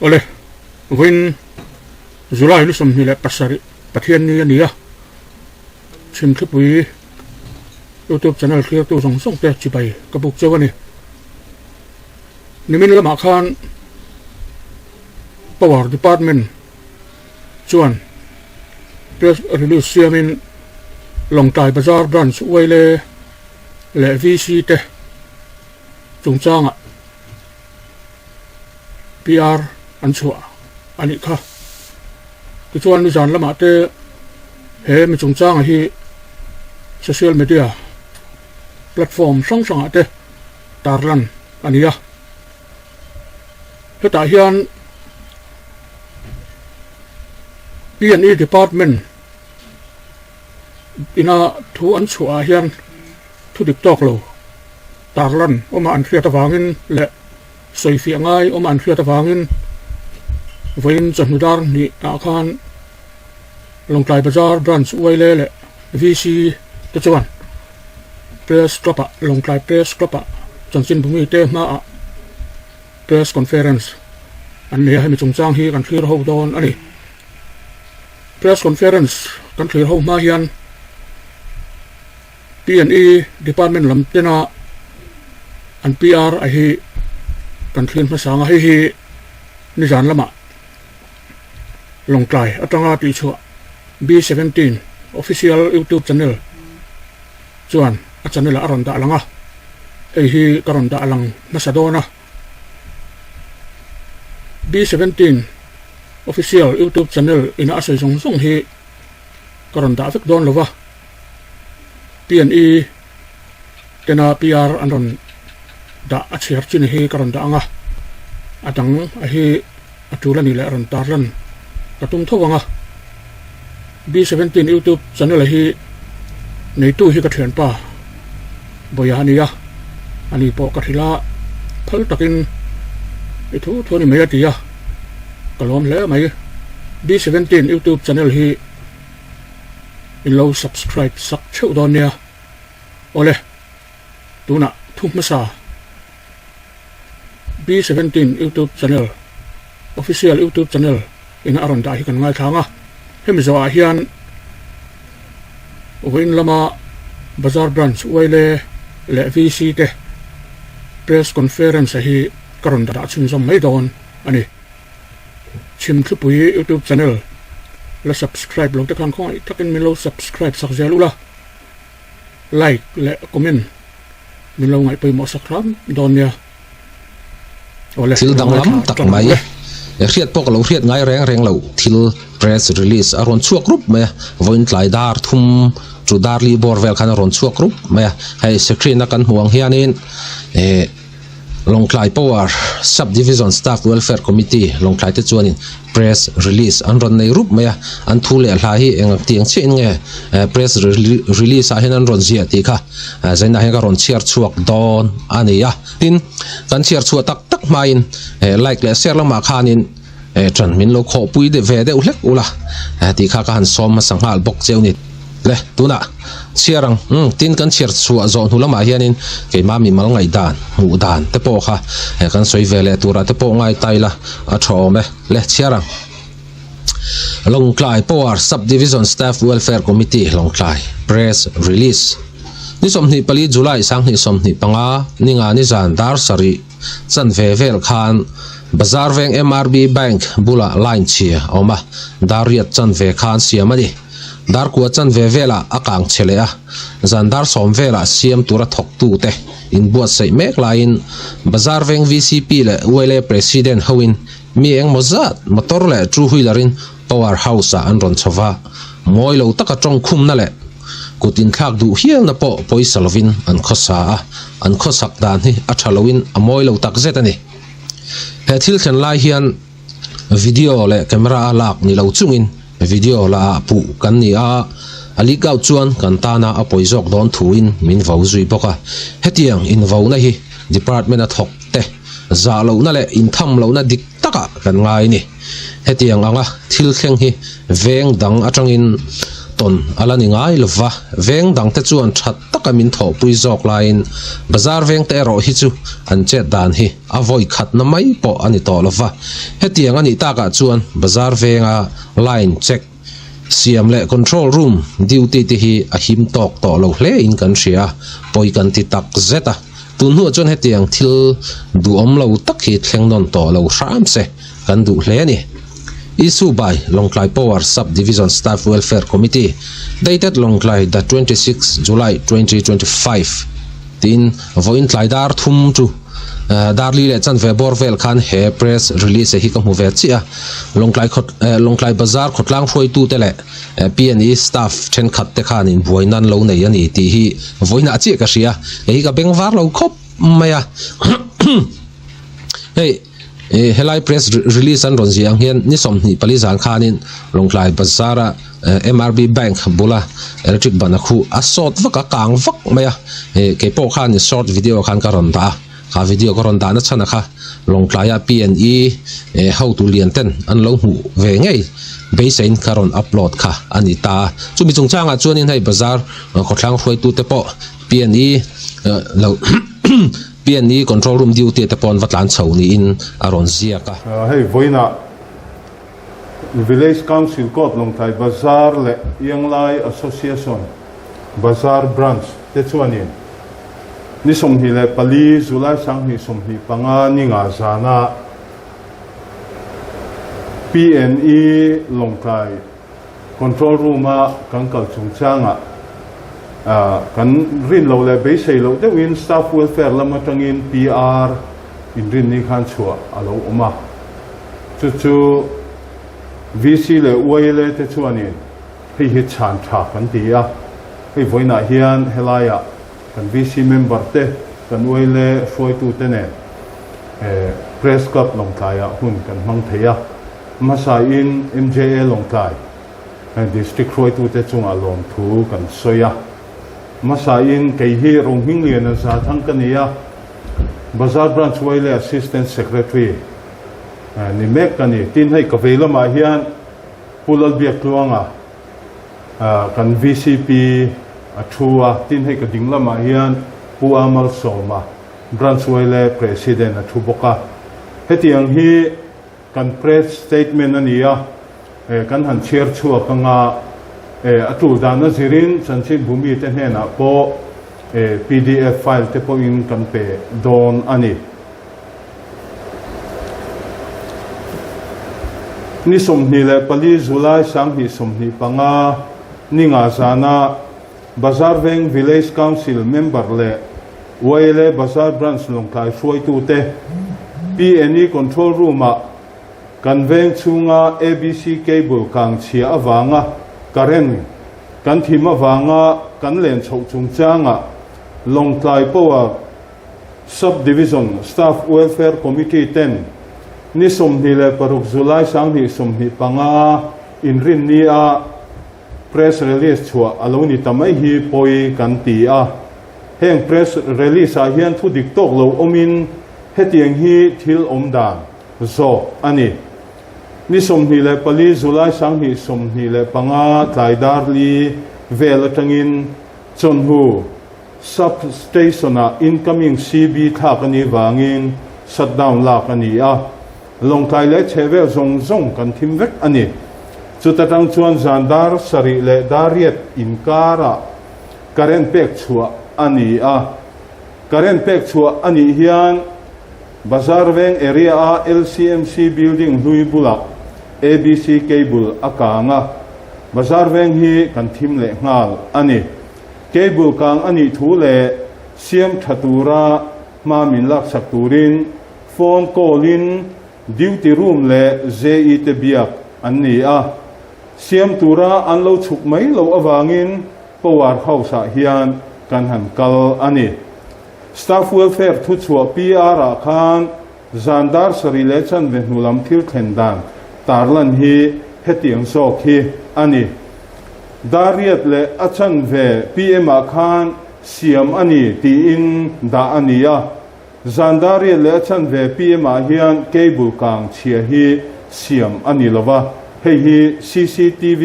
Awle, vawiin July ni 27 Pathianni a ni a, Chhimthlipui YouTube channel thlirtu zawng zawng te chibai ka buk cheu a ni. Nimin lamah khan Power Department chuan press release siamin Lawngtlai Bazar Branch Uaile leh VC te chungchangah PR an chhuah a nih kha. Tichuan nizan lamah te he mi chungchanga hi social media platform hrang hrangah te tarlan a ni a. Hetah hian P&E department ina thu an chhuah ah hian thu dik tawk lo tarlan awma an hriat avangin leh sawifiah ngai awma an hriat avangin vawiin chawhnu dar hnih ah khan Lawngtlai Bazar Branch Uaile leh VC te chuan Press Club ah Lawngtlai Press Club ah chanchinbumi te hmaah Press Conference an nei a, hemi chungchang hi kan thlir ho dawn a ni. Press Conference kan thlir ho hma hian P&E Department lam tena an PR a hi kan thlir hmasa ang a, hei hi nizan lamah Lawngtlai atanga tihchhuah B17 Official YouTube Channel chuan a channel ah a rawn dah lang a, hei hi ka rawn dah lang hmasa dawn a. B17 Official YouTube Channel ina a sawi zawng zawng hi ka rawn dah vek dawn lo va, P&E tena PR an rawn dah a chhiar chin hi ka rawn dah ang a, a dang a hi a tul a nih leh rawn tarlan ka tum tho ang a. B17 YouTube channel a hi neitu hi ka thianpa Bawia a ni a, ani pawh ka hrilh a, phal takin i thu thu a ni mai a ti a, ka lawm hle mai. B17 YouTube channel hi in lo subscribe sak theuh dawn nia. Awle, tunah thu hmasa B17 YouTube channel official YouTube channel ina a rawn dah hi kan ngaithlang a, hemi zawhah hian vawiin lama Bazar Branch Uaile leh VC te Press Conference a hi ka rawn dah chhunzawm mai dawn a ni. Chhimthlupui YouTube channel la subscribe lo te khan khawngaih takin min lo subscribe sak zel ula, like leh comment Min lo ngaih pawimawh sak hram dawn nia. Awle, Thil danglam tak mai, hriat pawh ka lo hriat ngai reng reng lo thil press release a rawn chhuak rup mai a, vawiin tlai dar thum chu dar li bawr vel khan a rawn chhuak rup mai a, hei screen a kan hmuh ang hianin eh Lawngtlai Power Sub Division Staff Welfare Committee Lawngtlai te chuanin Press release an rawn nei rup mai a, an thu leh hla hi eng tiang chiahin nge press release ah hian an rawn ziah tih kha zainah hian ka rawn chhiar chhuak dawn a ni a. Tin, kan chhiar chhuah tak tak hmain like leh share lamah khanin ṭan min lo khawhpui ve deuh hlek ula tih kha ka han sawm hmasa nghal bawk cheu ni. Le, tunah chhiar ang. Umm, tin kan chhiar chhuah zawh hnu lamah hianin keimah mimal ngaihdan, hmuh dan te pawh kha kan sawi ve leh turah te pawh ngai ta ila a tha awm e. Le, chhiar ang. Lawngtlai Power Sub-Division Staff Welfare Committee, Lawngtlai, Press Release. Ni 24 July 2025, ninga nizan dar sarih chanve vel khan Bazar Veng MRB Bank bulah line chhia a awm a, dar riat chanve khan siam a ni. Dar kua chanve velah a kang che leh a, zan dar sawm velah siam tura thawktute inbuatsaih mek laiin Bazar Veng VCP leh ULA President hoin mi engmaw zat motor leh two wheeler in Power House ah an rawn chho va, mawi lo taka tawngkhumna leh kut inthlak duh hialna pawh pawisa lovin an khawsa a, an khawsak dan hi a tha loin a mawi lo takzet a ni. He thil thlen lai hian Video leh camera a lak ni lo chungin video la ah puh kan ni a, a leak out chuan kan tana a pawi zawk dawn thuin min vo zui bawk a. Hetiang invauna hi department a thawk te zah lohna leh intham lohna dik takah kan ngai a ni. Hetiang anga thil thleng hi veng dang atangin tawn a la ni ngai lo va, veng dangte chuan tha taka min thawhpui zawk laiin bazar vengte erawh hi chu an chet dan hi a vawi khatna mai pawh a ni tawh lo va. Hetiang a nih takah chuan bazar venga line check siam leh control room duty te hi a him tawk tawh lo hle in kan hria a, pawi kan ti tak zet a. Tun hnuah chuan hetiang thil duhawm lo tak hi thleng nawn tawh lo hram se kan duh hle a ni. Issue by Lawngtlai Power Sub Division Staff Welfare Committee, dated Lawngtlai the 26 July 2025 tiin vawiin tlai dar thum chu dar li leh chanve bawr vel khan he press release hi ka hmu ve chiah a. Lawngtlai khaw Lawngtlai Bazar khawtlang hruaitute leh PNE staff thenkhat te khan inbuai nan lo nei a ni tih hi vawiinah chiah ka hria. Hei hi ka beng var lo khawp mai a. Hei. Helai press release an rawn ziah ang hian ni 24 zan khanin Lawngtlai Bazar-a MRB Bank bula electric ban a khu a sawt vak a, kang vak mai a. Kei pawh khan short video khan ka rawn dah a, kha video ka rawn dahna chhan a kha Lawngtlaia PNE hotu lian ten an lo hmuh ve ngei beiseiin ka rawn upload kha a ni ta a. Chumi chungchangah chuanin hei bazar khawthlang hruaitute pawh PNE lo PNE Control Room duty te pawh an va tlan chho niin a rawn ziak a. Hei vawiinah Village Council Court Lawngtlai Bazar leh Ianglai Association Bazar Branch te chuanin ni 24 July 2025 ni nga zana PNE Lawngtlai Control room a kan kal chungchangah kan rin loh leh beisei loh deuhin staff welfare lam atangin PR inrinni khan chhuah a lo awm a. Chu chu VC leh YLA te chuanin hei hi chhan tha kan ti a. Hei vawiinah hian helaiah kan VC member te, kan YLA hruaitute nen Press Club Lawngtlaiah hun kan hmang thei a. Hmasain MJA Lawngtlai District hruaitute chungah lawmthu kan sawi a. Hmasain kei hi Rohmingliana Zathang ka ni a, Bazar Branch Wile Assistant Secretary ni mek ka ni. Tin hei ka vei lamah hian Pu Lalbiaktluanga kan VCP a thu a, tin hei ka ding lamah hian Pu Amal Sawma Branch Wile President a thu bawk a. Hetiang hi Kan press statement a ni a, kan han chhiar chhuak anga a tul dan a zirin chanchinbu mite hnenah pawh pdf file te pawhin kan pe dawn a ni. Ni 24 July 2025 ni nga zana Bazar Veng Village Council member leh YLA Bazar Branch Lawngtlai hruaitute PNE Control Room-ah kan veng chhunga ABC cable kang chhia avanga current kan thim avanga kan len chhoh chungchangah Lawngtlai Power Sub-Division Staff Welfare Committee ten ni 26 July 2025 inrinni-a Press release chhuah a lo ni ta mai hi pawi kan ti a. Heng press release ah hian thu dik tawk lo awmin hetiang hi thil awm dan zawk a ni. Ni 24 July 2025 tlai dar li vel atangin Chawnhu Sub Station ah incoming CB thlak a nih vangin shutdown lak a ni a. Lawngtlai leh chhehvel zawng zawng kan thim vek a ni. Chuta tang chuan zan dar sarih leh dar riat inkarah current pek chhuah a ni a. Current pek chhuah a nih hian Bazar Veng area-a LCMC building hlui bulah ABC cable a kang a, Bazar Veng hi kan thim leh nghal a ni. Cable kang a nih thu leh siam tha tura hma min laksak turin Phone call in duty room leh JE te biak an ni a, siam tura an lo chhuk mai loh avangin Power House ah hian kan han kal a ni. Staff Welfare thuchhuah PR ah khan zan dar sarih leh chanve hnu lam thil thlen dan tarlan hi hetiang zawk hi a ni. Dar riat leh a chanve PM ah khan siam a ni tiin dah a ni a. Zan dar riat leh a chanve PM ah hian cable kang chhia hi siam a ni lova, hei hi cctv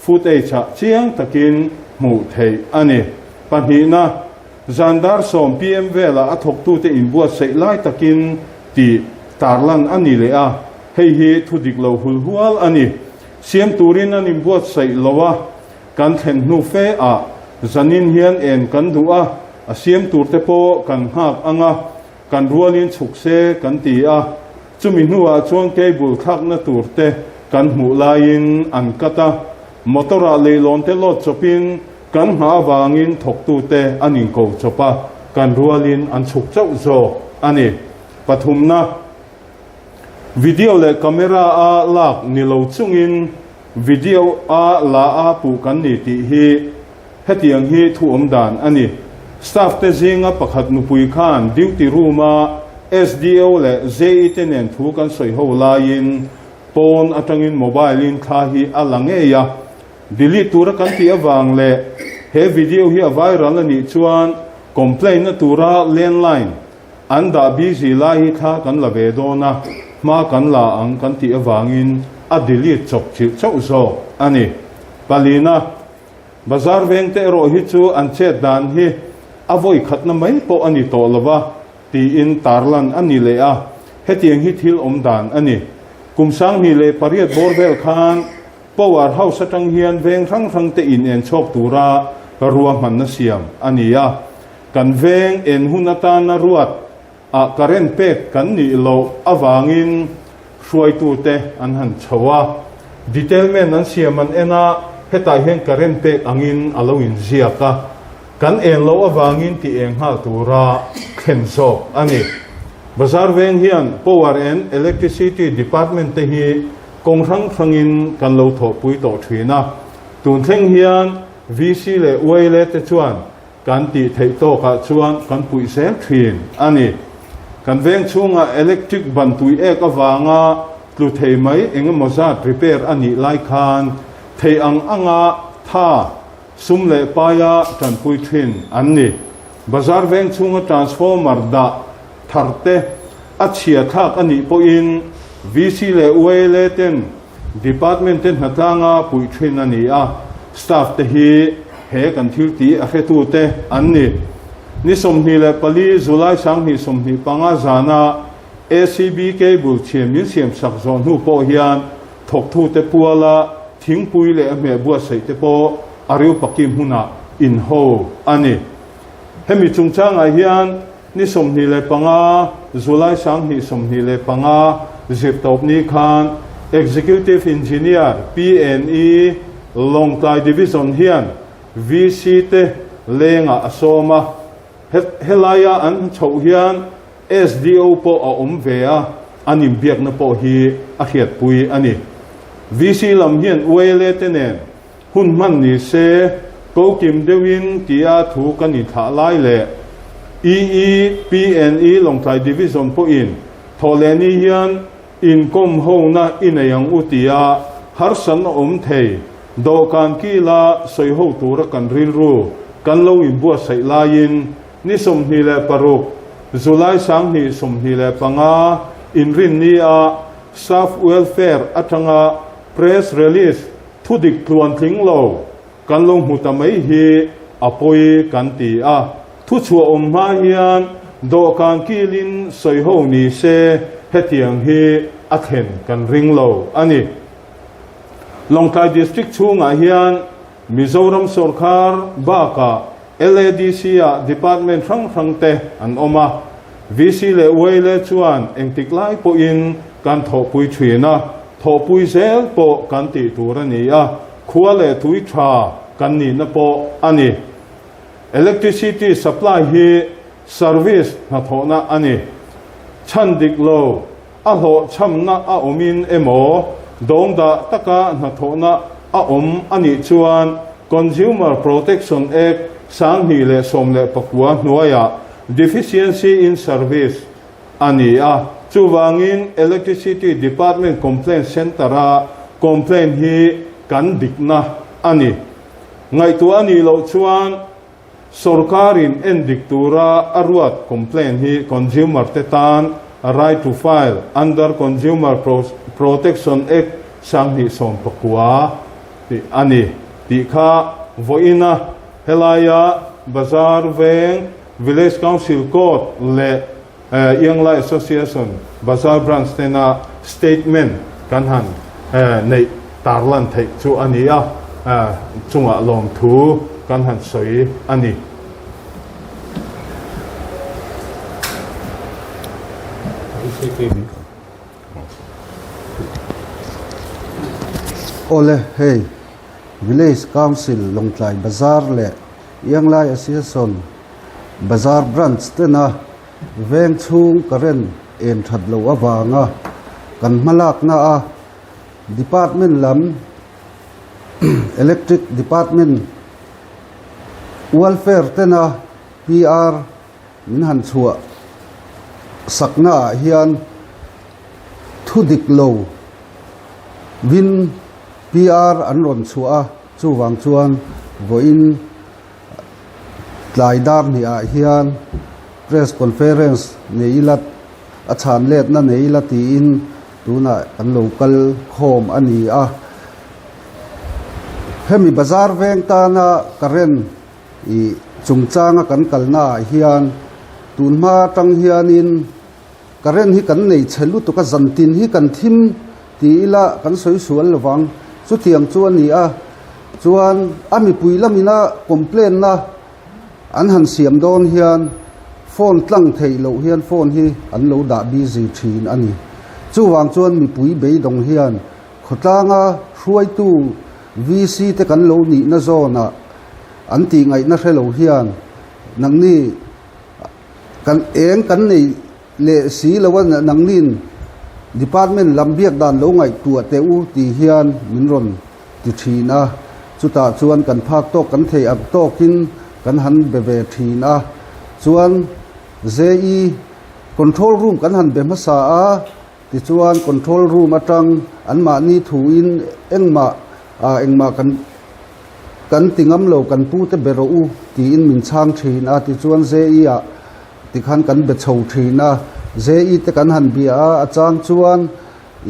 footage-ah chiang takin hmuh theih a ni. Pahnihna, zan dar sawm PM velah a thawktute inbuatsaih lai takin tih tarlan a ni leh a, hei hi thu dik lo hulhual a ni. Siam turin an inbuatsaih lo a, kan thlen hnu fe ah zanin hian en kan duh a, a siam turte pawh kan nghak ang a, kan rualin chhuk se kan ti a, chumi hnuah chuan cable thlakna tur te kan hmuh laiin an cut a, motor ah leilawn te load chawpin kan nghah avangin thawktute an inko chawp a, kan rualin an chhuk chauh zawk a ni. Pathumna, Video leh camera a lak ni lo chungin video a la a puh kan ni tih hi Hetiang hi thu awm dan a ni. Staff te zinga pakhat nupui khan duty room a SDO leh JE te nen thu kan sawi ho laiin pawn atangin mobile in thla hi a la ngei a. Delete tura kan tih avang leh he video hi a viral a nih chuan complaint na tura landline an dah busy lai hi thla kan la ve dawn a, hma kan la ang kan tih avangin a delete chawp chilh chauh zawk a ni. Palina. Bazar vengte erawh hi chu an chet dan hi a vawi khatna mai pawh a ni tawh lo va, tiin tarlan a ni leh a, hetiang hi thil awm dan a ni. Kum 2008 bawr vel khan Power House atang hian veng hrang hrangte in en chhawk tura ruahmanna siam a ni a, kan veng en hun atana ruat Ah current pek kan nih loh avangin hruaitute an han chho a, detailment an siam an en a, hetah hian current pek angin a lo inziak a, kan en loh avangin tih eng nghal tura thlen zawk a ni. Bazar veng hian Power and Electricity Department te hi kawng hrang hrangin kan lo thawhpui tawh thin a, tun thleng hian VC leh YLA te chuan Kan tih theih tawkah chuan kan puih zel thin a ni. Kan veng chhungah electric ban tui ek avanga tlu thei mai eng emaw zat repair a nih lai khan thei ang anga tha, sum leh paia tanpui thin an ni. Bazar veng chhunga transformer dah thar te a chhia thlak a nih pawhin VC leh YLA ten Department te hnatlanga puih thin a ni a, staff te hi he kan thil tih a hretute an ni. Ni 24 July 2025 zana ACB cable chhia min siamsak zawh hnu pawh hian thawktute puala thingpui leh a hmeh buatsaih te pawh a riupaki hmunah inho a ni. Hemi chungchangah hian Ni 25, July 2025, zirtawpni khan Executive Engineer PNE Lawngtlai Division hian VC te lengah a sawm a. Helaia an chhoh hian SDO pawh a awm ve a, an inbiakna pawh hi a hriatpui a ni. VC lam hian ULA te nen Hun hman ni se, ko kim deuhin tia thu kan inthlah lai leh EEPNE Lawngtlai Division pawhin thawhlehni hian inkawm hona i nei ang u tia harsatna awm thei dawhkan kila sawi ho tura kan rilru kan lo inbuatsaih laiin ni 26 July 2025 inrinni ah Staff Welfare atanga Press Release Thu dik tluan tling lo kan lo hmu ta mai hi a pawi kan ti a, thu chhuah awm hma hian dawhkan kilin sawi ho ni se hetiang hi a thlen kan ring lo a ni. Lawngtlai District chhungah hian Mizoram sawrkar bakah LADC-ah department hrang hrang te an awm a, VC leh YLA chuan engtik lai pawhin kan thawhpui thin a, thawhpui zel pawh kan tih tur a ni a, khua leh tui tha kan nihna pawh a ni. Electricity supply hi service hnathawhna a ni. Chhan dik lo. A hlawhchhamna a awmin emaw, dawngdah taka hnathawhna a awm a nih chuan Consumer Protection Act 2019 hnuaiah Deficiency in Service a ni a. Chuvangin Electricity Department Complaint Centre-a complaint hi kan dikna a ni. Ngaihtuah a nih loh chuan Sorkarin en dik tura a ruat complaint hi consumer te tan right to file under Consumer Protection Act 2019. tih a ni tih kha vawiina helaia Bazar Veng Village Council Court leh Ianglai Association Bazar Branch tena statement kan han neih tarlan theih chu a ni a, chungah lawmthu kan han sawi a ni. Awle, hei Village Council Lawngtlai Bazar leh Ianglai Association Bazar Branch tena veng chhung current en that loh avanga kan hmalakna a Department lam Electric Department Welfare tena PR min han chhuah sakna ah hian thu dik lo vin PR an rawn chhuah a, chuvang chuan vawiin tlai dar hnih ah hian press conference nei ila a chhan letna nei ila tiin tunah kan lo kal khawm a ni a. Hemi bazar veng tana current ih chungchanga kan kalna ah hian tunhma atang hianin Current hi kan nei chhe lutuk a, zantin hi kan thim ti ila kan sawi sual lo vang. Chutiang chu a ni a, chuan a mipui lamina complaint na an han siam dawn hian phone tlang theih loh hian phone hi an lo dah busy thin a ni. Chuvang chuan mipui beidawng hian khawtlanga hruaitu VC te kan lo nihna zawnah an tih ngaihna hre lo hian nangni Kan eng kan nei leh si lo a, nangnin department lam biak dan lo ngaihtuah teh u tih hian min rawn ti thin a, chutah chuan kan phak tawk kan thei ang tawkin kan han be ve thin a, chuan JE control room kan han be hmasa a, tichuan control room atang anmahni thuin engmah ah engmah kan Kan ti ngam lo, kan pu te be rawh u tiin min chhang thin a, tichuan JE ah tikhan kan be chho thin a, JE te kan han bia a, a chang chuan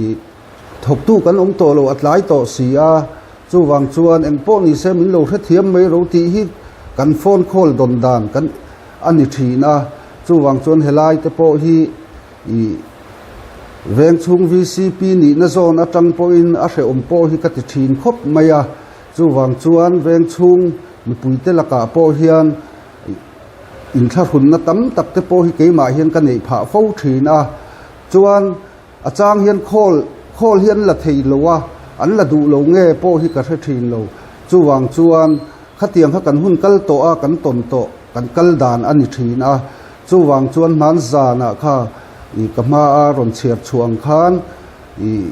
ih thawktu kan awm tawh lo, a tlai tawh si a, chuvang chuan engpawh ni se min lo hrethiam mai ro tih hi kan phone call dawn dan kan a ni thin a, chuvang chuan helai te pawh hi ih vengchhung VCP nihna zawn atang pawhin a hrehawm pawh hi ka ti thin khawp mai a. Chuvang chuan vengchhung mipuite lakah pawh hian inthlahrunna tam tak te pawh hi keimah hian ka neih phah fo thin a. Chuan a chang hian khawl khawl hi an la thei lo a, an la duh lo nge pawh hi ka hre thin lo. Chuvang chuan khatiang kha kan hun kal tawh a, kan tawn tawh, kan kal dan a ni thin a. Chuvang chuan hmanzanah kha ih ka hmaa rawn chhiar chhuah ang khan, Ih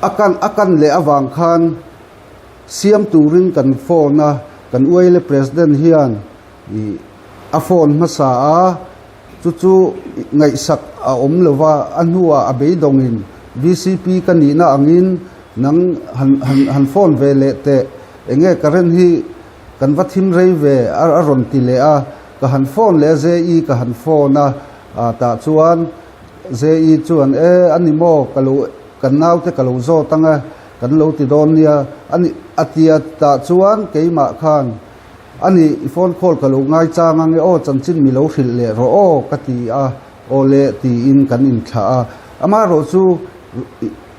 a kan a kan leh avang khan siam turin kan phone a, kan uaile president hian ih a phone hmasa a, chu chu ngaihsak a awm lo va, a hnuah a beidawngin VCP ka nihna angin nang han han han phone ve leh teh, enge current hi kan va thim rei ve a rawn ti leh a, ka han phone leh a JE ka han phone a, tah chuan. JE chuan, E, a ni maw, ka lo, kan naute ka lo zawt ang e, kan lo ti dawn nia, a ni, a ti a, tah chuan keimah khan, A ni, i phone call ka lo ngaichang ang e aw, chanchin mi lo hrilh leh rawh aw, ka ti a, aw le, tiin kan inthlah a. Amaherawh chu,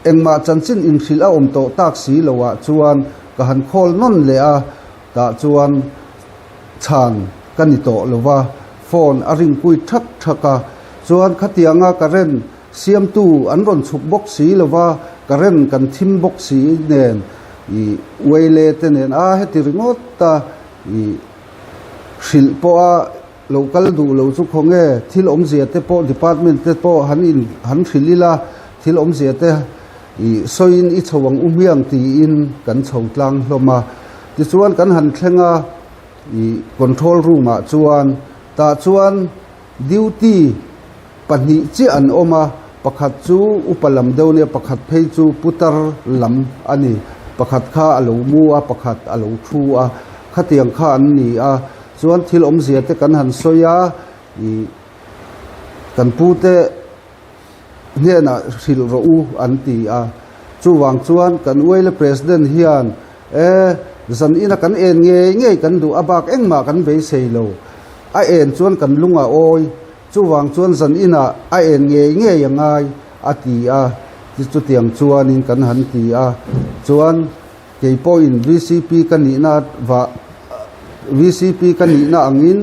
engmah chanchin inhrilh a awm tawh tak si loah chuan ka han call nawn leh a, tah chuan chhan ka ni tawh lo va, phone a ring pui thak thak a, chuan khatianga current siamtu an rawn chhuk bawk si lo va, current kan thim bawk si nen ih uaile te nen a heti ringawt a ih hrilh pawh a lo kal duh lo chu khawnge thil awmzia te pawh department te pawh han in han hrilh ila thil awmzia te ih sawiin i chho ang u hmiang tiin kan chho tlang hlawm a, tichuan kan han thleng a. Ih control room ah chuan tah chuan duty pahnih chiah an awm a, pakhat chu upa lam deuh nia pakhat phei chu putar lam a ni, pakhat kha a lo mu a pakhat a lo thu a, khatiang kha an ni a, chuan thil awmzia te kan han sawi a ih kan pute. Hnenah hrilh rawh u an ti a. Chuvang chuan kan Uaile President hian e zan ina kan en ngei ngei kan duh a bak engmah kan beisei lo. A en chuan kan lung a awi. Chuvang chuan zan inah a en ngei ngei a ngai a ti a. Chutiang chuanin kan han ti a. Chuan kei pawhin vcp ka nihna vah vcp ka nihna angin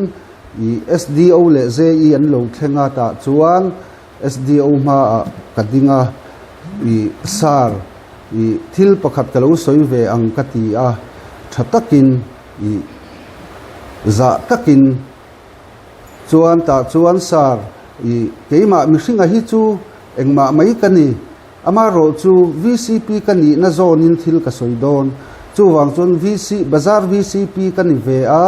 ih SDO leh JE an lo thleng a tah chuan SDO hmaah ka ding a, ih sir ih thil pakhat ka lo sawi ve ang ka ti a, tha takin ih zah takin chuan tah chuan sir ih keimah mihringa hi chu engmah mai ka ni, amaherawh chu vcp ka nihna zawnin thil ka sawi dawn, chuvang chuan VC bazar vcp ka ni ve a,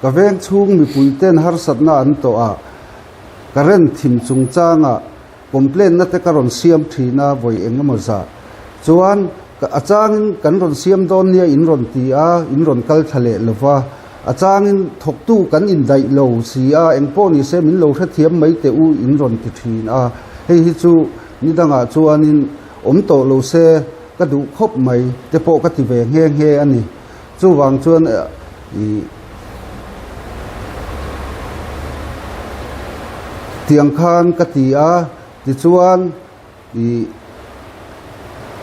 ka veng chhung mipui ten harsatna an tawh a. Current thim chungchanga complaint na te ka rawn siam thin a vawi eng emaw zah chuan a changin kan rawn siam dawn nia in rawn ti a, in rawn kal thla leh lo va, a changin thawktu kan indaih lo si a, eng pawh ni se min lo hrethiam mai teh u in rawn ti thin a, hei hi chu ni dangah chuanin awm tawh lo se ka duh khawp mai te pawh ka ti ve nghe nghe a ni. Chuvang chuan ih tiang khan ka ti a, tichuan ih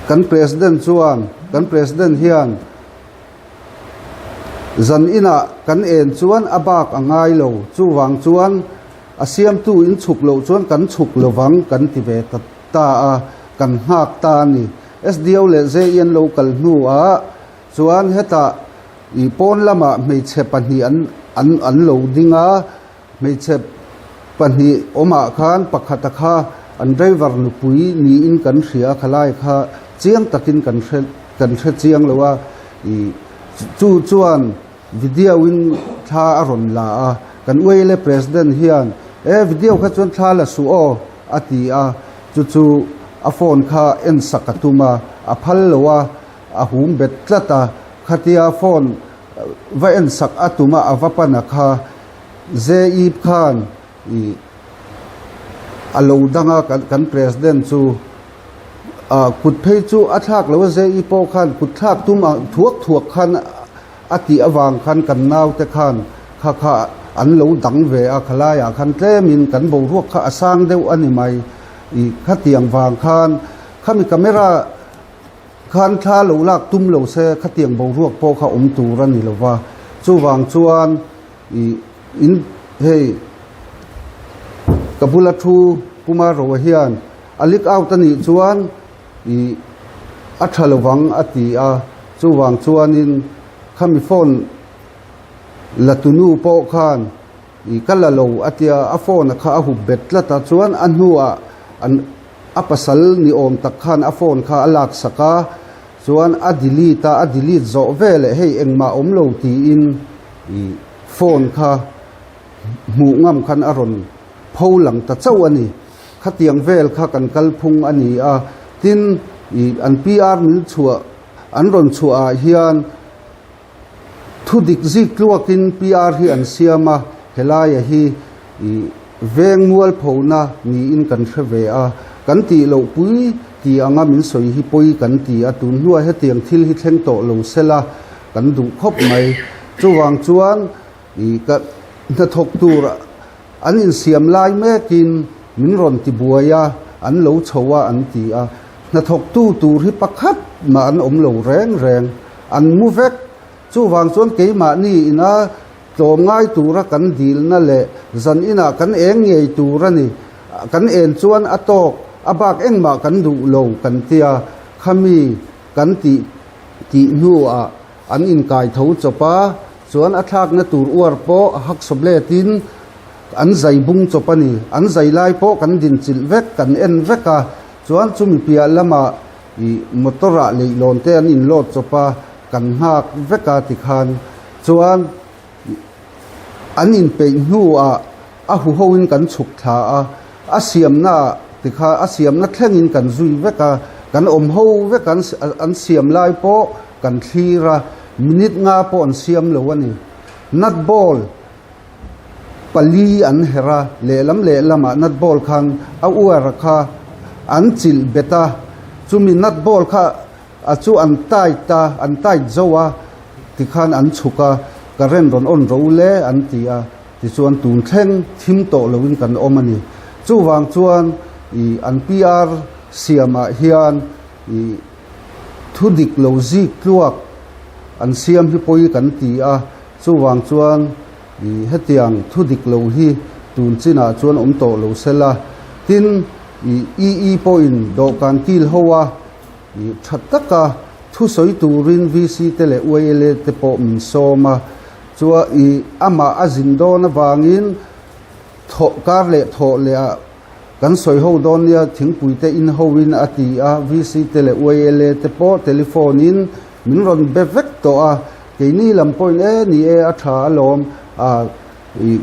kan President chuan kan President hian zan inah kan en chuan a bak a ngai lo, chuvang chuan a siamtu in chhuk loh chuan kan chhuk lovang kan ti ve ta ta a, kan nghak ta a ni. SDO leh JE an lo kal hnuah. Chuan hetah ih pawn lamah hmeichhe pahnih an an an lo ding a, hmeichhe pahnih awmah khan pakhata kha an driver nupui niin kan hria a khalai kha chiang takin kan hre kan hre chiang lo a ih chu chuan video in thla a rawn la a, kan uaile president hian e video kha chuan thla la suh aw a ti a, chu chu a phone kha en sak a tum a, a phal lo a. A hum bet tlat a, khatia phone va en sak a tum a, a va pan a kha JEP khan ih a lo dang a kan president chu ah kut phei chu a thlak lo a JEP pawh khan kut thlak tum ang thuak thuak khan a tih avang khan kan naute khan kha kha an lo dang ve a khalaiah khan tlemin kan boruak kha a sang deuh a ni mai ih khatiang vang khan khami camera Khan thla lo lak tum lo se khatiang boruak pawh kha awm tur a ni lo va, chuvang chuan ih in hei ka bula thu Puma Roa hian a leak out a nih chuan ih a tha lo vang a ti a, chuvang chuanin khami phone la tunu pawh khan ih ka la lo a tia a phone a kha a hup bet tlat a, chuan a hnuah an. A pasal ni awm tak khan a phone kha a lak sak a, chuan a delete a, a delete zawh veleh hei engmah awm lo tiin ih phone kha hmuh ngam khan a rawn pho lang ta chauh a ni. Khatiang vel kha kan kalphung a ni a, tin ih an PR min chhuah an rawn chhuah ah hian Thu dik zik tluakin PR hi an siam a, helaia hi ih veng mualphona niin kan hre ve a, kan tih loh pui ti anga min sawi hi pawi kan ti a, tun hnuah hetiang thil hi thleng tawh lo sela kan duh khawp mai. Chuvang chuan ih ka hnathawk tur an insiam lai mekin min rawn ti buai a, an lo chho a an ti a, hnathawktu tur hi pakhat mah an awm lo reng reng. An mu vek. Chuvang chuan keimahni ina tlawm ngai tura kan dilna leh zan inah kan eng ngei tur a ni. Kan en chuan a tawk, a bak engmah kan duh lo kan tia. Khami kan tih tih hnuah an inkai tho chawp a, chuan a thlakna tur uar pawh haksawp letin an zai bung chawp a ni. An zai lai pawh kan dinchilh vek, kan en vek a, chuan chumi piah lamah Ih motor ah leihlawn te an in load chawp a, kan nghak vek a tikhan chuan an inpeih hnu ah a huho in kan chhuk thla a, a siamna ah tikhan a siamna thleng in kan zui vek a, kan awm ho vek an an siam lai pawh kan thlir a, minute nga pawh an siam lo a ni. Nut ball. Pali an herh a, lehlam lehlamah nut ball khan a uar kha an chilh bet a, chumi nut ball kha. a chu an tight a, an tight zo a, tikhan an chhuk a, current rawn on ro le an ti a, tichuan tun thleng thim tawh loin kan awm a ni. Chuvang chuan ih an PR siamah hian ih thu dik lo zik tluak an siam hi pawi kan ti a, chuvang chuan ih hetiang thu dik lo hi tun chinah chuan awm tawh lo se la. Tin, ih EE pawhin dawhkan kil ho a ih tha taka thusawi turin VC te leh YLA te pawh min sawm a, chua ih amah a zin dawn avangin thawh kar leh thawh leh ah Kan sawi ho dawn nia thingpui te in ho in a ti a, VC te leh YLA te pawh telephone in min rawn be vek tawh a, keini lam pawhin e ni e a tha alawm a i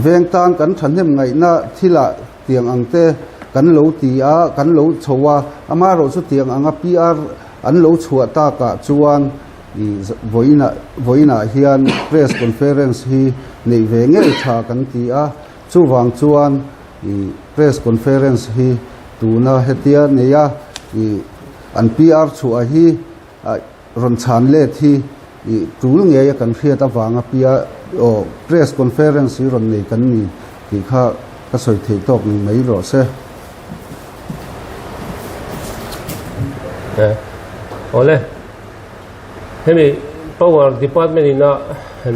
veng tan kan thahnem ngaihna thilah tiang ang te kan lo ti a, kan lo chho a, amaherawh chu tiang anga PR an lo chhuah takah chuan i vawiinah vawiinah hian press conference hi neih ve ngei tha kan ti a. Chuvang chuan i press conference hi tuna hetia neia i an PR chhuah hi rawn chhan let hi i tul ngei a kan hriat avanga PR aw press conference hi rawn nei kan ni tih kha ka sawi theih tawk ni mai rawh se. Awle, hemi Power Department ina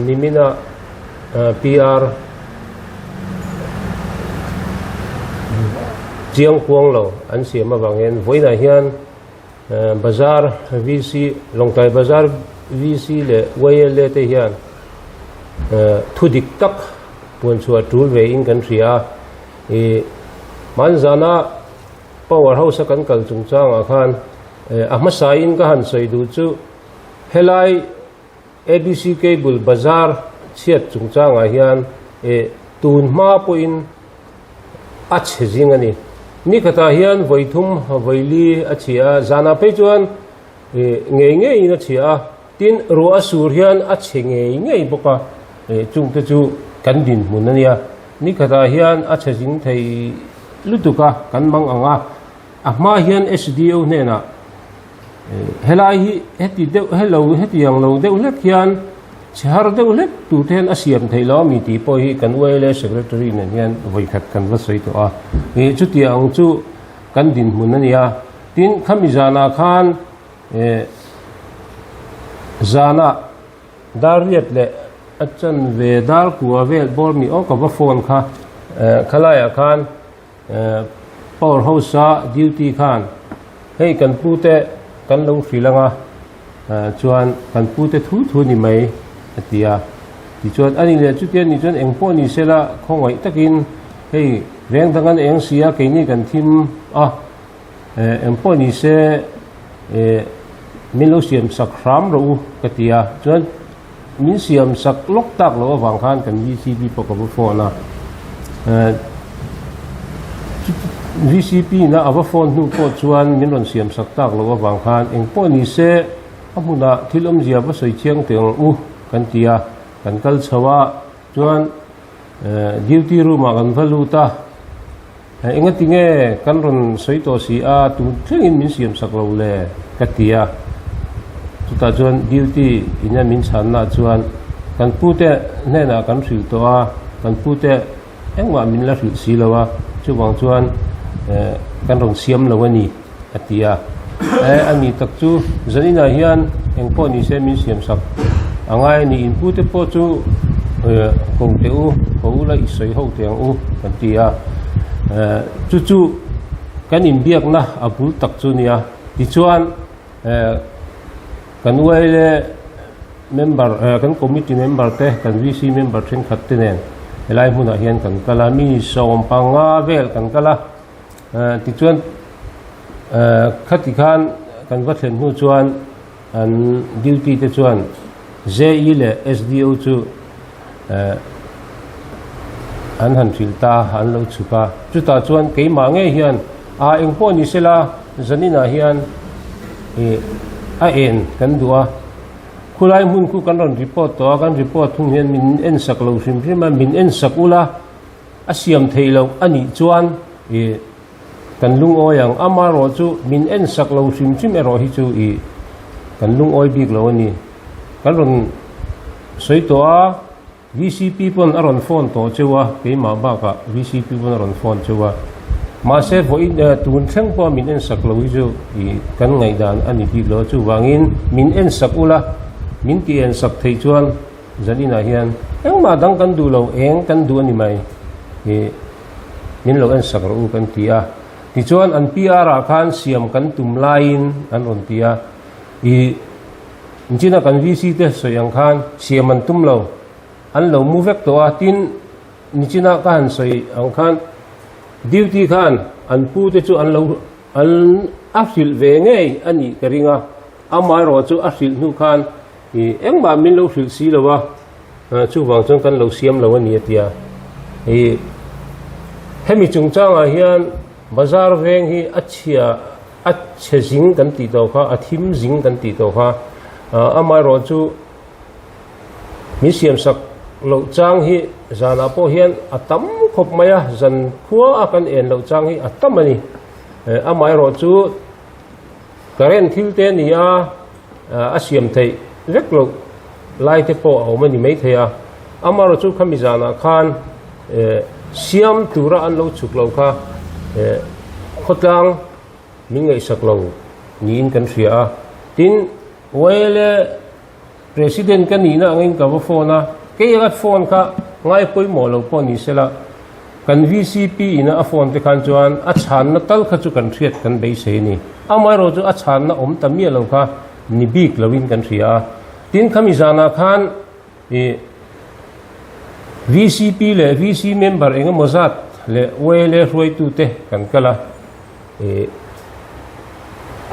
nimina PR chiang kuang lo an siam avang hian vawiinah hian Bazar VC Lawngtlai Bazar VC leh YLA te hian thu dik tak puan chhuah tul ve in kan hria a ih hmanzana Power House a kan kal chungchangah khan a hmasa in ka han sawi duh chu helai ABC Cable bazar chhiat chungchangah hian eh tun hma pawhin a chhe zing a ni. Ni khatah hian vawi thum vawi li a chhia a, zanah phei chuan eh ngei ngeiin a chhia a, tin ruah a sur hian a chhe ngei ngei bawk a, eh chungte chu kan dinhmun a nia. Ni khatah hian a chhe zing thei lutuk a, kan mang ang a, a hma hian SDO hnenah Helai hi heti deuh hello hetiang lo deuh hlek hian chhe har deuh hlek tur te hian a siam theih lo a mi tih pawh hi kan YLA secretary nen hian vawikhat kan va sawi tawh a. Ih chutiang ang chu kan dinhmun a nia. Tin, khami zanah khan eh zanah dar riat leh a chanve dar kua vel bawr mi aw ka va phone kha eh khalaiah khan Power house a duty khan hei kan pu te kan lo hrilh ang a chuan kan pu te thu thu ni mai a ti a tichuan ani leh chutia ni chuan eng pawh ni sela khawngaih takin hei veng dang an eng si a keini kan thim a eng pawh ni se min lo siam sak hram rawh u ka ti a chuan Min siam sak lawk tak loh avang khan kan VCP pawh ka va phone a. VCP ina a va phone hnu pawh chuan min rawn siam sak tak loh avang khan eng pawh ni se a hmunah thil awmzia va sawi chiang teh ang u kan ti a. Kan kal chho a chuan duty room ah kan va lut a. Engati nge kan rawn sawi tawh si a, tu thlengin min siam sak lo le? ka ti a. Chutah chuan duty ina min chhanna chuan kan pute hnenah kan hrilh tawh a, kan pute engmah min la hrilh si lo a, chuvang chuan kan rawn siam lo a ni, a ti a. A ni tak chu zaninah hian eng pawh ni se min siam sak a ngai a ni, in pute pawh chu ko teh u, ko ula i sawi ho teh ang u kan ti a. Chu chu kan inbiakna a bul tak chu a nia. Tichuan kan uaile member kan committee member te kan VC member thenkhat te nen helai hmunah hian kan kal a, mi 15 vel kan kal a. Tichuan khati khan kan va thlen hnu chuan an duty te chuan JE leh SDO chu an han hrilh ta an lo chhuk a. Chutah chuan keimah ngei hian a eng pawh ni sela zaninah hian a en kan duh a. Khulai hmun khu kan rawn report tawh a, kan report thung hian min ensak lo hrim hrim a, min ensak ula. A siam theih loh a nih chuan i kan lungawi ang. Amaherawh chu min en sak lo hrim hrim erawh hi chu i kan lungawi bik lo a ni. Kan rawn sawi tawh a, VCP pawn a rawn phone tawh cheu a, keimah bakah VCP pawn a rawn phone cheu a. Mahse vawiin tun thleng pawha min ensak lo hi chu ih kan ngaihdan a ni bik lo a, chuvangin min ensak ula, min ti ensak theih chuan zaninah hian engmah dang kan duh lo, eng kan duh a ni mai ih min lo ensak rawh u kan ti a. Tichuan an PR ah khan siam kan tum laiin an rawn ti a, ih Nichina kan VC te sawi ang khan siam an tum lo, an lo mu vek tawh a, tin nichina ka han sawi ang khan duty khan an pu te chu an lo an a hrilh ve ngei a nih ka ring a, amaherawh chu a hrilh hnu khan ih engmah min lo hrilh si lo a, chuvang chuan kan lo siam lo a ni a ti a, ih hemi chungchangah hian bazar veng hi a chhia. A chhe zing kan tih tawh kha, a thim zing kan tih tawh kha, amaherawh chu min siamsak loh chang hi zanah pawh hian a tam khawp mai a, zan khua a kan en loh chang hi a tam a ni. Amaherawh chu current thil te a ni a, a siam theih vek loh lai te pawh a awm a ni maithei a, amaherawh chu khami zanah khan siam tura an lo chhuk lo kha khawtlang min ngaihsak lo niin kan hria a. Tin, YLA President ka nihna angin ka va phone a, kei anga phone kha ngai pawimawh lo pawh ni sela, kan VCP ina a phone te khan chuan a chhanna tal kha chu kan hriat kan beisei a ni. Amaherawh chu a chhanna awm ta miah lo kha ni bik loin kan hria a. Tin, khami zanah khan Ih VCP leh VC member eng emaw zat leh YLA hruaitute kan kal a, ih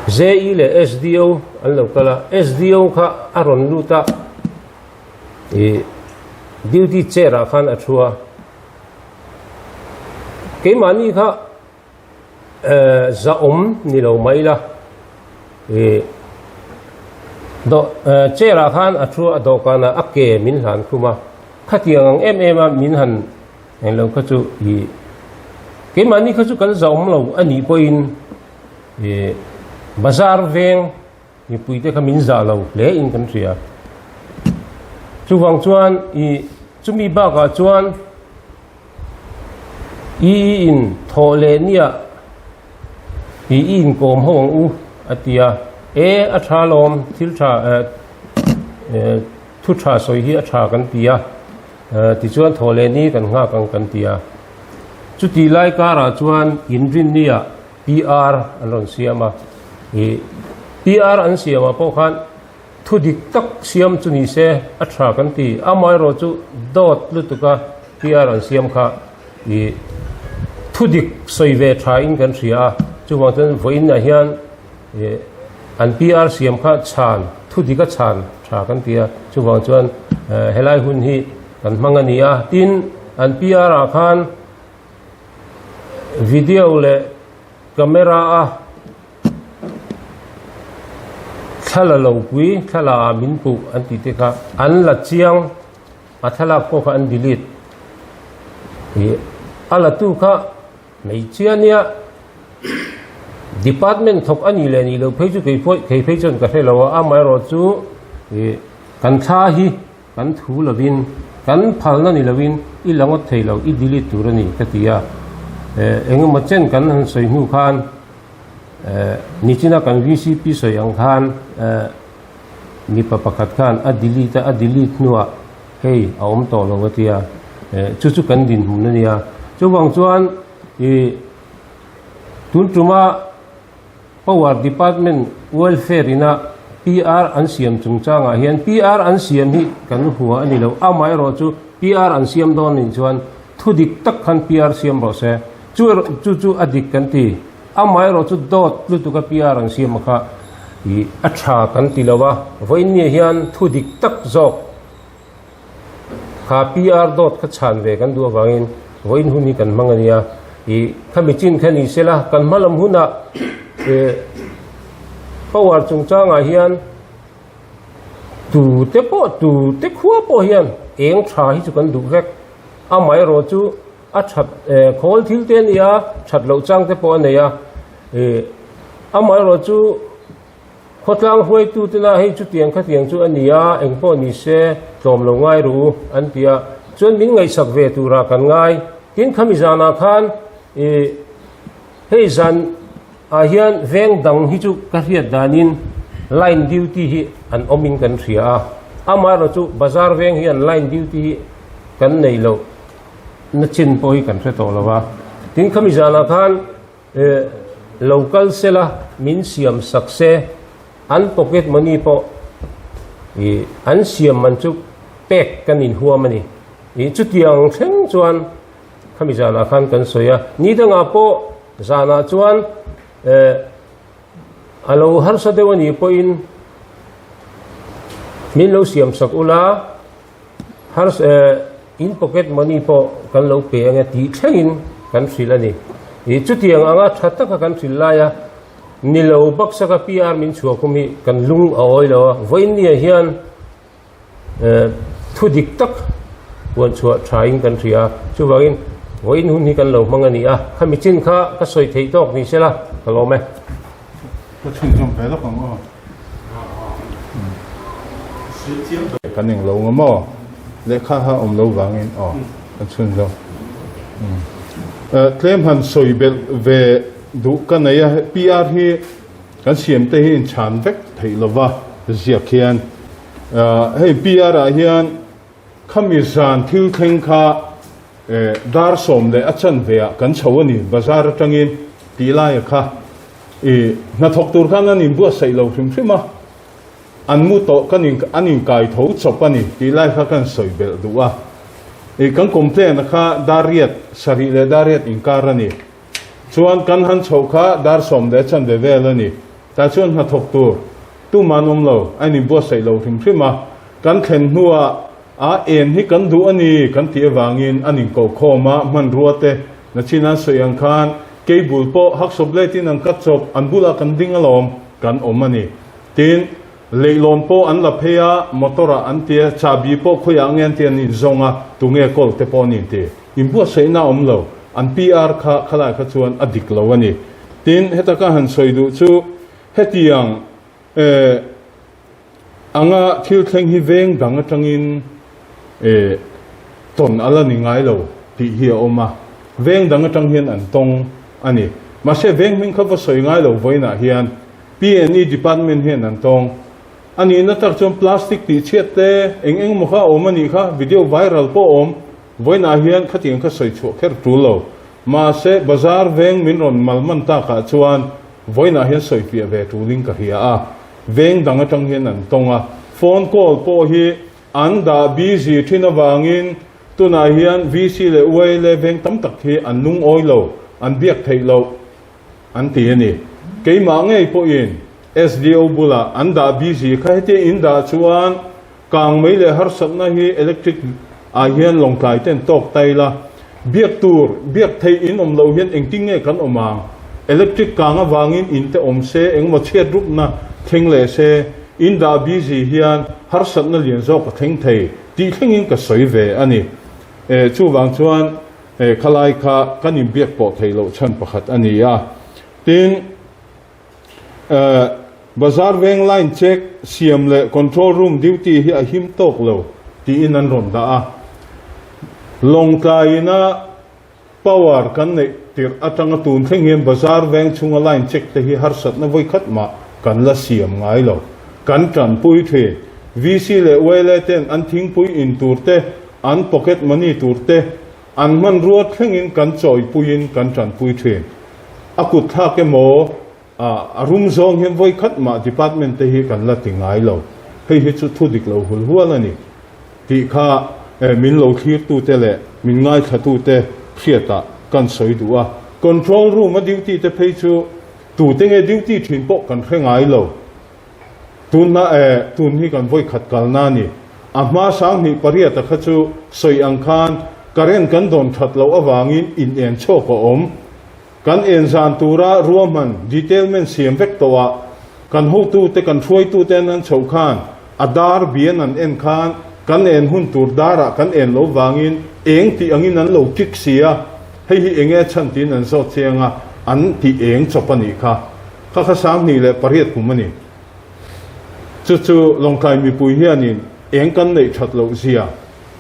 JE leh SDO an lo kal a, SDO kha a rawn lut a, ih duty chair ah khan a thu a, keimahni kha zahawm ni lo mai ila ih dawh chair ah khan a thu a dawhkan ah a ke min hlan khum a khatiang ang em em a min han englo kha chu ih keimahni kha chu kan zahawm lo a nih pawhin ih bazar veng mipuite kha min zah lo hle in kan hria chuvang chuan ih chumi bakah chuan. I i in thawh leh nia i i inkawm ho ang u a ti a, e a tha lawm thil tha eh thu tha sawi hi a tha kan ti a, tichuan thawh leh ni kan nghak ang kan ti a. Chuti lai karah chuan inrinnia PR an rawn siam a, i PR an siamah pawh khan Thu dik tak siam chu ni se a tha kan ti. Amaherawh chu dawt lutuka PR an siam kha i thu dik sawi ve tha in kan hria a, chuvang chuan vawiinah hian i an PR siam kha chhan, thu dik a chhan tha kan ti a, chuvang chuan helai hun hi kan hmang a ni a. Tin, an PR ah khan video leh camera a Thla la lo pui, thla la ah min puh an tih te kha an la chiang, a thlalak pawh kha an delete. Ih a la tu kha hmeichhia nia department thawk a nih leh nih loh phei chu kei pawh kei phei chuan ka hre lo a, amaherawh chu ih kan thla hi Kan thu lovin, kan phalna ni lovin i la ngawt thei lo, i delete tur a ni ka ti a. Eng emaw chen kan han sawi hnu khan nichina kan VCP sawi ang khan mipa pakhat khan a delete a, a delete hnuah hei a awm tawh lo a ti a, chu chu kan dinhmun a nia. Chuvang chuan i tun tuma Power Department Welfare ina PR an siam chungchangah hian PR an siam hi kan hua a ni lo. Amaherawh chu PR an siam dawn nih chuan thu dik tak khan PR siam rawh se. Chu erawh chu chu a dik kan ti. Amaherawh chu dawt lutuka PR an siam a kha ih a tha kan ti lo a. Vawiinniah hian thu dik tak zawk. Kha PR dawt kha chhan ve kan duh avangin vawiin hun hi kan hmang a nia. Ih khami chin kha ni sela kan hma lam hunah ih power chungchangah hian tu te pawh tu te khua pawh hian eng tha hi chu kan duh vek. Amaherawh chu a that eh khawl thil te a ni a, that loh chang te pawh a nei a. Ih amaherawh chu. Khawtlang hruaitutena hei chutiang khatiang chu a ni a, engpawh ni se tlawm lo ngai ru an ti a, chuan min ngaihsak ve turah kan ngai. Tin, khami zanah khan ih hei zan ah hian veng dang hi chu ka hriat danin line duty hi an awmin kan hria a, amaherawh chu bazar veng hian line duty hi kan nei loh na chin pawh hi kan hre tawh lo va. Tin, khami zanah khan Lo kal sela min siam sak se, an pocket money pawh ih an siam man chu pek kan inhuam a ni. Ih chutiang thleng chuan khami zanah khan kan sawi a, ni dangah pawh zanah chuan eh a lo harsa deuh a nih pawhin min lo siam sak ula, Hars eh in pocket money pawh kan lo pe ange tih thlengin kan hrilh a ni. Ih chutiang anga tha taka kan hrilh lai a, ni lo baksaka PR min chhuah khum hi kan lung a awi lo a, vawiinniah hian eh thu dik tak puan chhuah thain kan hria a, chuvangin vawiin hun hi kan lo hmang a ni a, khami chin kha ka sawi theih tawk ni sela ka lawm e. Ka chhunzawm ve lawk ang aw. Kan eng lo nga maw? Lehkha kha awm lo vangin aw kan chhunzawm. Tlem han sawi belh ve duh ka nei a, PR hi kan siam te hi inchhan vek theih lova ziak hian hei PR ah hian khami zan thil thleng kha dar sawm leh a chanve ah kan chho a ni bazar atangin tih laia kha I hnathawk tur khan an inbuatsaih lo hrim hrim a, an mu tawh kan in an inkai tho chawp a ni tih lai kha kan sawi belh duh a. I kan complain a kha dar riat sarih leh dar riat inkar a ni. Chuan kan han chhoh kha dar sawm leh chanve vel a ni. Tah chuan hnathawk tur tumah an awm lo, a inbuatsaih lo hrim hrim a. Kan thlen hnuah a en hi kan duh a ni kan tih avangin an inkohkhawm a, hmanrua te Nachin an sawi ang khan cable pawh hacksaw blade in an cut chawp, an bulah kan ding alawm, kan awm a ni. Tin, leihlawn pawh an la phei a, motor ah an tia, chahbi pawh khawiah nge an ti an inzawng a, tunge kawl te pawh an inti. Inbuatsaihna a awm lo, an PR kha khalai kha chuan a dik lo a ni. Tin, heta ka han sawi duh chu hetiang eh, Anga thil thleng hi veng dang atangin eh tawn a la ni ngai lo tih hi a awm a, veng dang atang hian an tawng a ni. Mahse veng hming kha va sawi ngai lo vawiinah hian PNE department hian an tawng a nihna tak chuan plastic tih chhiat te eng eng emaw kha a awm a nih kha, video viral pawh a awm vawiinah hian khatiang kha sawi chhuah kher tul lo. Mahse bazar veng min rawn malman takah chuan vawiinah hian sawi fiah ve tulin ka hria a. Veng dang atang hian an tawng a, phone call pawh hi an dah busy thin avangin tunah hian VC leh YLA veng tam tak hi an lungawi lo, an biak theih loh an ti a ni. Keimah ngei pawhin SDO bulah an dah busy kha hetia in dah chuan Kang mei leh harsatna hi electric ah hian lawngtlai ten tawk tai la, biak tur, biak theih in awm loh hian engtin nge kan awm ang? Electric kang avangin in te awm se, engemaw chhiat rupna thleng leh se, in dah busy hian harsatna lian zawk a thleng thei tih thlengin ka sawi ve a ni. Eh, chuvang chuan eh khalai kha kan inbiak pawh theih loh chhan pakhat a ni a. Tin. Bazar veng line check siam leh control room duty hi a him tawk lo tiin an rawn dah a. Lawngtlaiina power kan neih tirh atanga tun thleng hian bazar veng chhunga line check te hi harsatna vawikhat mah kan la siam ngai lo. Kan tanpui thin. VC leh YLA ten an thingpui in tur te, an pocket money tur te, An hmanrua thlengin kan chawipuiin kan tanpui thin. A kut thlak emaw, a rum zawng hian vawi khat mah department te hi kan la ti ngai lo. Hei hi chu thu dik lo hul hual a ni tih kha min lo thlirtute leh min ngaithlatute hriatah kan sawi duh a. Control room a duty te phei chu tute nge duty thin pawh kan hre ngai lo. Tunna e, tun hi kan vawi khat kalna a ni. A hma 2008 a kha chu sawi ang khan current kan dawn that loh avangin in en chhuak a awm. Kan en zan tura ruahman detailment siam vek tawh ah kan hotute kan hruaitute an an chhoh khan a dar bian an en khan kan en hun tur darah kan en lo vangin eng tih angin an lo tick si a, hei hi enge a chhan tiin an zawt chiang a, an tih eng chawp a nih kha. Kha kha 2008 kum a ni. Chu chu Lawngtlai mipui hianin eng kan neih that loh zia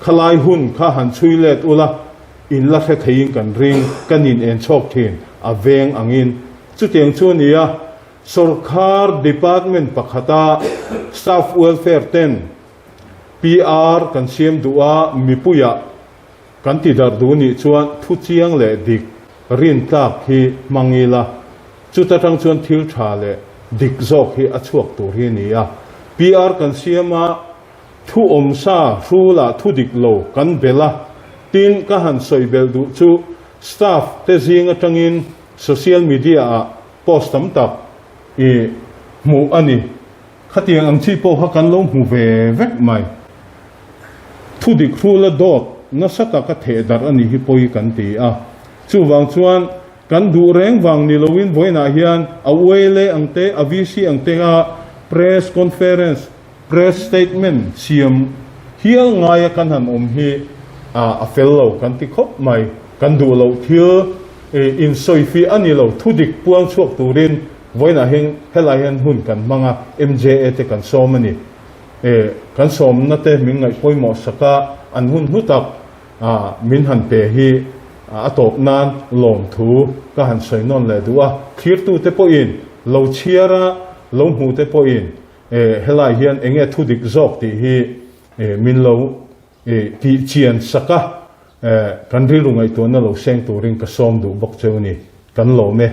khalai hun kha han chhui let ula in la hre theiin kan ring, kan in en chhawk thin a veng angin. Chutiang chu a ni a, sawrkhar department pakhata staff welfare ten PR kan siam duh a, mipuiah kan ti darh duh nih chuan thu chiang leh dik rintlak hi hmang ila, chuta tang chuan thil tha leh dik zawk hi a chhuak tur hi a ni a. PR kan siam a, thu awmsa hrulah thu dik lo kan belh a, tin ka han sawi belh duh chu staff te zing atangin social media ah post tam tak i hmuh a ni. Khatiang ang chi pawh kha kan lo hmu ve vek mai. Thu dik hrula dawt nasa taka theh darh a nih hi pawi kan ti a. Chuvang chuan kan duh reng vang ni loin vawiinah hian a ULA ang te, a VC ang te a press conference, press statement siam hial ngaia kan han awm hi a fel lo kan ti khawp mai. Kan duh loh thil insawifiah a ni lo, thu dik puang chhuak turin Vawiinah hian helai hian hun kan hmang a, MJA te kan sawm a ni. E, kan sawmna te min ngaih pawimawh sak a, an hun hlu tak min han pe hi a tawp nan lawmthu ka han sawi nawn leh duh a. Thlirtute pawhin lo chhiar a, lo hmute pawhin e, helai hian eng nge thu dik zawk tih hi e, min lo e, tih chian sak a, e, kan rilru ngaihtuahna lo seng turin ka sawm duh bawk cheu a ni. Kan lawm e.